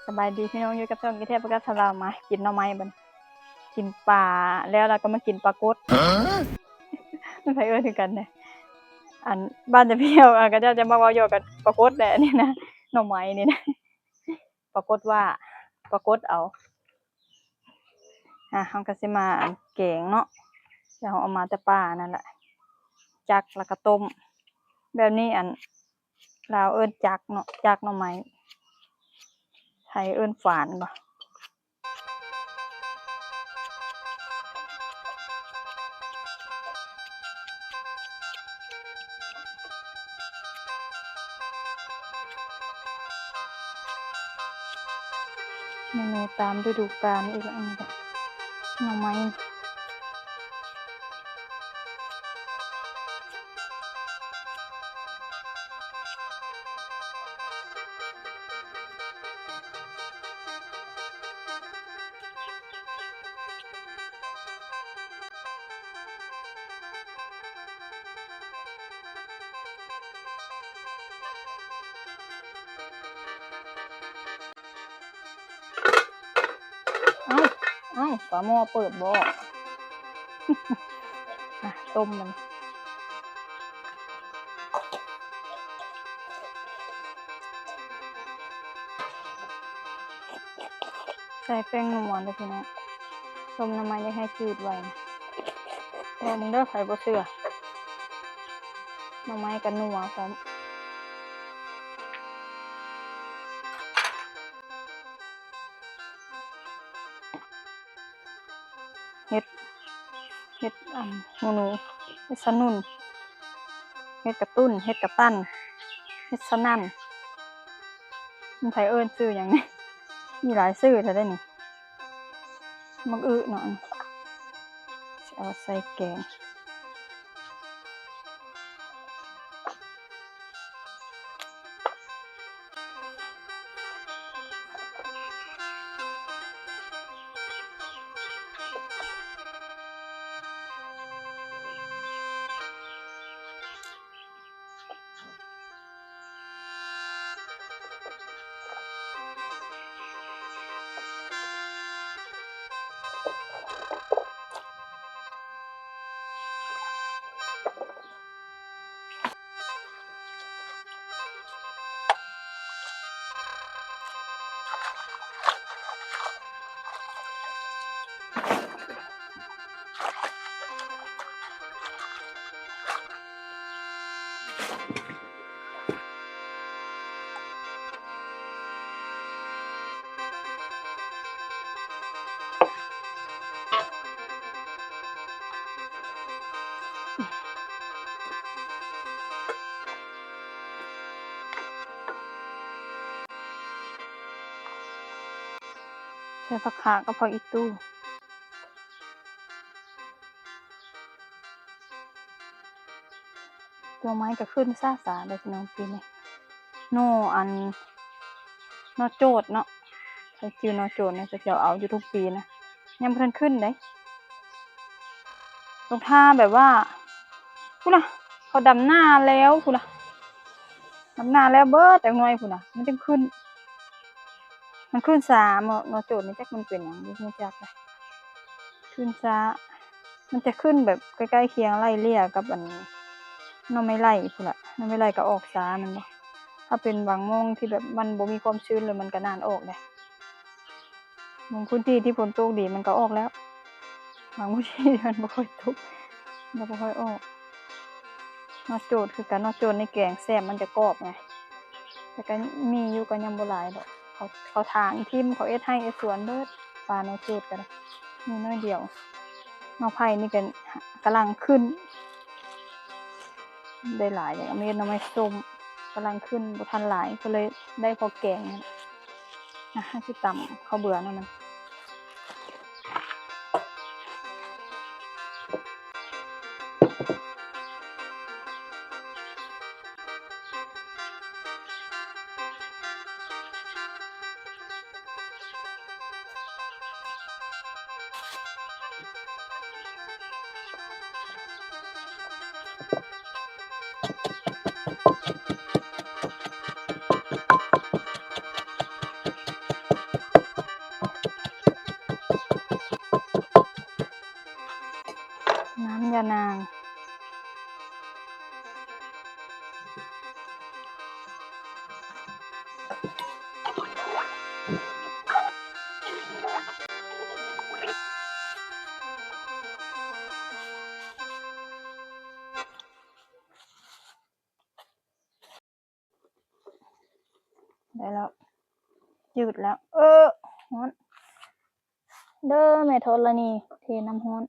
ສະບາຍດີພີ່ນ້ອງ ຢູ່ກັບຊ່ອງອີແທບປະກາດສາລາວ ມາກິນໜໍ່ໄມ້ບັດນີ້ ກິນປາແລ້ວ ແລ້ວກໍມາກິນປາກົດ ຮະ ມັນໃຜເອີ້ນຄືກັນແດ່ ອັນບ້ານຈະພຽວ ອັນເຂົາເຈົ້າຈະມັກເວົ້າຢອກກັນ ປາກົດແຫຼະ ອັນນີ້ນະ ໜໍ່ໄມ້ນີ້ນະ ປາກົດວ່າ ປາກົດເອົາ ອ່າ ເຮົາກໍຊິມາ ອັນ ແກງເນາະ ແລ້ວເຮົາເອົາມາແຕ່ປ່ານັ້ນແຫຼະ ຈັກແລ້ວກໍຕົ້ມ ແບບນີ້ ອັນ ລາວເອີ້ນຈັກເນາະ ຈັກໜໍ່ໄມ້ ໄທເອີ້ນຝານບໍ? ເມນູຕາມລະດູການອີກແລ້ວ ອັນນີ້ກໍໜໍ່ໄມ້. ເອົ້າ ເອົ້າ ຝາໝໍ້ເປີດບໍ່ອອກ ອ່ະ ຕົ້ມມັນ ໃສ່ແປ້ງນົວເດີພີ່ນ້ອງ ຕົ້ມໜໍ່ໄມ້ຢາກໃຫ້ຈືດໄວນະ ລອງເບິ່ງເດີ ໃຜບໍ່ເຊື່ອ ໜໍ່ໄມ້ກໍນົວພ້ອມ. ເຫັດ ເຫັດອັນ ຫູໜູ ເຫັດສະໜຸ່ນ ເຫັດກະຕຸ້ນ ເຫັດກະຕັນ ເຫັດສະໜັ່ນ ມັນໃຜເອີ້ນຊື່ຫຍັງນີ້ ມີຫຼາຍຊື່ແທ້ເດ້ນີ້ ໝາກອຶເນາະ ຊິເອົາໃສ່ແກງ. ໃສ່ຜັກຂາກັບຜັກອີຕູ່. ໜໍ່ໄມ້ກໍຂຶ້ນຊ້າໆ ເດ້ພີ່ນ້ອງ ປີນີ້ ໜໍ່ອັນ ໜໍ່ໂຈດເນາະ ໃຜຈື່ໜໍ່ໂຈດນະ ເຂົາເຈົ້າເອົາຢູ່ທຸກປີນະ ຍັງບໍ່ທັນຂຶ້ນເດ້ ຕ້ອງຖ້າແບບວ່າ ພຸ້ນນະ ເຂົາດຳນາແລ້ວພຸ້ນນະ ດຳນາແລ້ວເບີດຈັກໜ່ອຍພຸ້ນນະ ມັນຈຶ່ງຂຶ້ນ ມັນຂຶ້ນຊ້າ ເນາະ ໜໍ່ໂຈດນີ້ ຈັກມັນເປັນຫຍັງ ບໍ່ຮູ້ຈັກເດ້ ຂຶ້ນຊ້າ ມັນຈະຂຶ້ນແບບໃກ້ໆຄຽງໄລ່ເລ່ຍກັບອັນໜໍ່ໄມ້ໄລ່ພຸ້ນລະ ໜໍ່ໄມ້ໄລ່ກໍອອກຊ້າແມ່ນບໍ່ ຖ້າເປັນບາງໝ່ອງທີ່ແບບມັນບໍ່ມີຄວາມຊື້ນເລີຍ ມັນກໍນານອອກເດ້ ບາງພື້ນທີ່ທີ່ຝົນຕົກດີມັນກໍອອກແລ້ວ ບາງພື້ນທີ່ມັນບໍ່ຄ່ອຍຕົກ ມັນກໍບໍ່ຄ່ອຍອອກ ໜໍ່ໂຈດຄືກັນ ໜໍ່ໂຈດນີ້ແກງແຊບ ມັນຈະກອບໄງ ແຕ່ກໍມີຢູ່ ກໍຍັງບໍ່ຫຼາຍດອກ ເຂົາ ເຂົາຖາງຖິ້ມ ເຂົາເຮັດໄຮ່ເຮັດສວນເບິດ ປ່າໜໍ່ໂຈດກໍໄດ້ ມີໜ້ອຍດຽວ ໜໍ່ໄຜ່ນີ້ກໍກຳລັງຂຶ້ນ ໄດ້ຫຼາຍ ຢາກເອົາມາເຮັດໜໍ່ໄມ້ສົ້ມ ກຳລັງຂຶ້ນ ບໍ່ທັນຫຼາຍ ກໍເລີຍໄດ້ພໍແກງ ນະ ເຮົາຊິຕຳເຂົ້າເບືອນຳມັນ. ນ້ຳຢານາງ. ໄດ້ແລ້ວ ຈືດແລ້ວ. ເອີ ຮ້ອນເດີແມ່ທໍລະນີ ເທນ້ຳຮ້ອນ.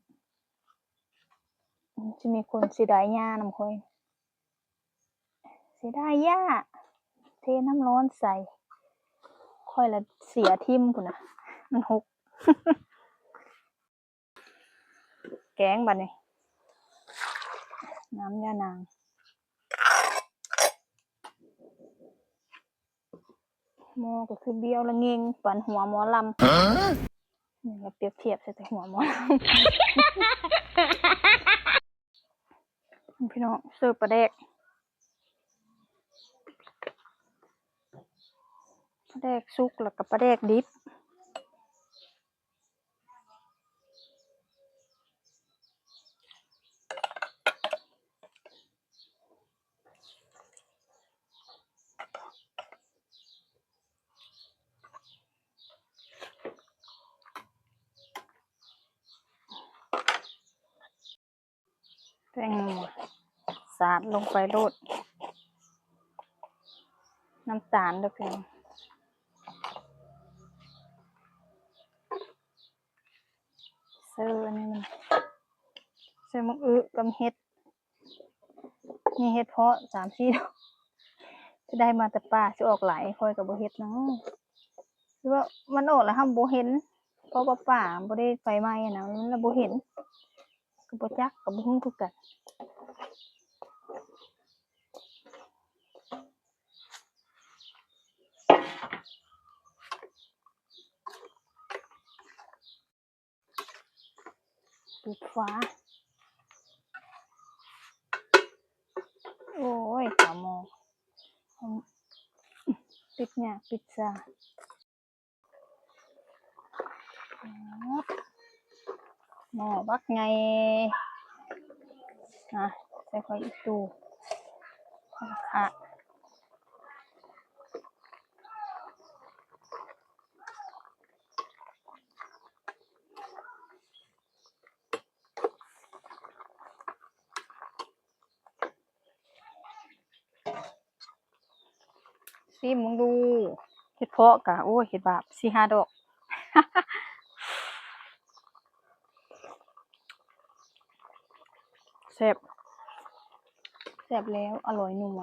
ຊິມີຄົນເສຍດາຍຫຍ້ານຳຂ້ອຍ ເສຍດາຍຫຍ້າ ເທນ້ຳຮ້ອນໃສ່ ຂ້ອຍລະເສຍຖິ້ມພຸ້ນນະ ມັນຫົກ. ແກງບາດນີ້ ນ້ຳຢານາງ. ໝໍ້ກໍຄືບ້ຽວລະເຫງ່ງປານຫົວໝໍລຳ. ຫະ? ນີ້ລະປຽບທຽບໃສ່ແຕ່ຫົວໝໍລຳ. ພີ່ນ້ອງ ເສີບປາແດກ ປາແດກສຸກ ແລ້ວກໍປາແດກດິບ. ແປ້ງນົວ ສາດລົງໄປໂລດ ນ້ຳຕານເດີ້ພີ່ນ້ອງ. ເຊີອັນນີ້ມັນ ເຊີໝາກອຶກັບເຫັດ ມີເຫັດເພາະສາມສີ່ດອກ ຊິໄດ້ມາແຕ່ປ່າ ຊິອອກຫຼາຍ ຂ້ອຍກໍບໍ່ເຮັດເນາະ ຄືວ່າມັນອອກແລ້ວເຮົາບໍ່ເຫັນ ເພາະວ່າປ່າບໍ່ໄດ້ໄຟໄໝ້ນະ ມັນລະບໍ່ເຫັນ ກໍບໍ່ຈັກ ກໍບໍ່ຮູ້ຄືກັນ. ປິດຝາ ໂອ້ຍ ຝາໝໍ້ ປິດຍາກປິດຊາ. ໝໍ້ບັກໃຫຍ່ ນະ ໃສ່ໄຟອີ່ຕູ ກະທະ ຊີມເບິ່ງດູ ເຫັດເພາະກະ ໂອ້ຍ ເຫັດບາບ ສີ່ຫ້າດອກ ແຊບ ແຊບແລ້ວ ອະລ່ອຍນົວ.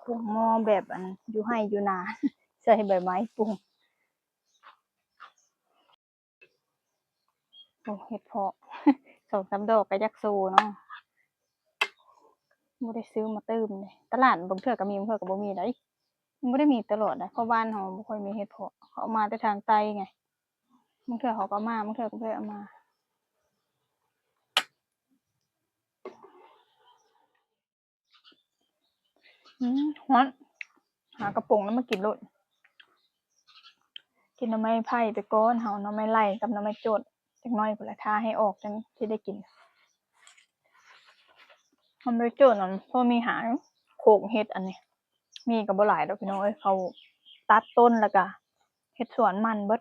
ປຸງໝໍ້ແບບອັນຢູ່ໄຮ່ຢູ່ນາ ໃສ່ໃບໄມ້ປຸງ. ໂອ້ ເຫັດເພາະ ສອງສາມດອກກໍຢາກໂຊເນາະ ບໍ່ໄດ້ຊື້ມາຕື່ມເດ້ ຕະຫຼາດບາງເທື່ອກໍມີ ບາງເທື່ອກໍບໍ່ມີໃດ໋ ມັນບໍ່ໄດ້ມີຕະຫຼອດໃດ໋ ເພາະບ້ານເຮົາບໍ່ຄ່ອຍມີເຫັດເພາະ ເຂົາເອົາມາແຕ່ທາງໃຕ້ໄງ ບາງເທື່ອເຂົາກໍເອົາມາ ບາງເທື່ອກໍບໍ່ໄດ້ເອົາມາ. ອືມ ຮ້ອນ ຫາກະປົງແລ້ວມາກິນໂລດ ກິນໜໍ່ໄມ້ໄຜ່ໄປກ່ອນ ເຮົາໜໍ່ໄມ້ໄລ່ກັບໜໍ່ໄມ້ໂຈດ ຈັກໜ້ອຍພຸ້ນລະ ຖ້າໃຫ້ອອກຈັ່ງຊິໄດ້ກິນ ໜໍ່ໄມ້ໂຈດນັ້ນ ພໍມີຫາໂຄກເຫັດອັນນີ້ ມີກໍບໍ່ຫຼາຍດອກພີ່ນ້ອງເອີຍ ເຂົາຕັດຕົ້ນແລ້ວກະເຮັດສວນມັນເບິດ.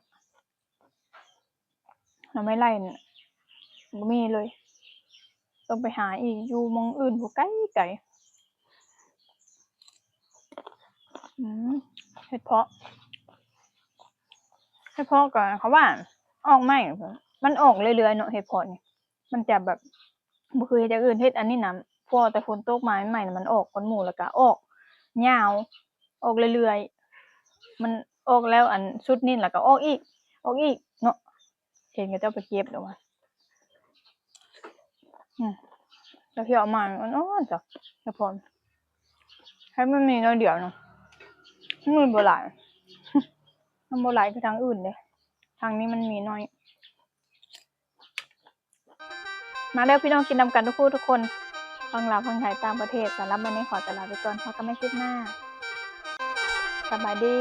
ໜໍ່ໄມ້ໄລ່ນີ້ບໍ່ມີເລີຍ ຕ້ອງໄປຫາອີກ ຢູ່ໝ່ອງອື່ນພຸ້ນ ໄກໆ. ອືມ ເຫັດເພາະ ເຫັດເພາະກໍເຂົາວ່າອອກໃໝ່ ມັນອອກເລື້ອຍໆເນາະ ເຫັດເພາະນີ້ ມັນຈະແບບ ບໍ່ຄືເຮັດຢ່າງອື່ນ ເຮັດອັນນີ້ນະ ພໍແຕ່ຝົນຕົກມາໃໝ່ໆ ມັນອອກກ່ອນໝູ່ ແລ້ວກະອອກຍາວ ອອກເລື້ອຍໆ ມັນອອກແລ້ວ ອັນຊຸດນີ້ ແລ້ວກະອອກອີກ ອອກອີກເນາະ ເຫັນເຂົາເຈົ້າໄປເກັບແລ້ວວ່າ ອືມ ແລ້ວເພິ່ນເອົາມາອ່ອນໆ ຈ້ະ ສະພອນ ໃຫ້ມັນມີໜ້ອຍດຽວໜຶ່ງ ມັນບໍ່ຫຼາຍ ມັນບໍ່ຫຼາຍຄືທາງອື່ນເດ້ ທາງນີ້ມັນມີໜ້ອຍ. ມາເດີພີ່ນ້ອງ ກິນນຳກັນທຸກຜູ້ທຸກຄົນ ທັງລາວ ທັງໄທ ຕ່າງປະເທດ. ສຳລັບມື້ນີ້ຂໍຕົວລາໄປກ່ອນ ພົບກັນໃໝ່ຄລິບໜ້າ. ສະບາຍດີ.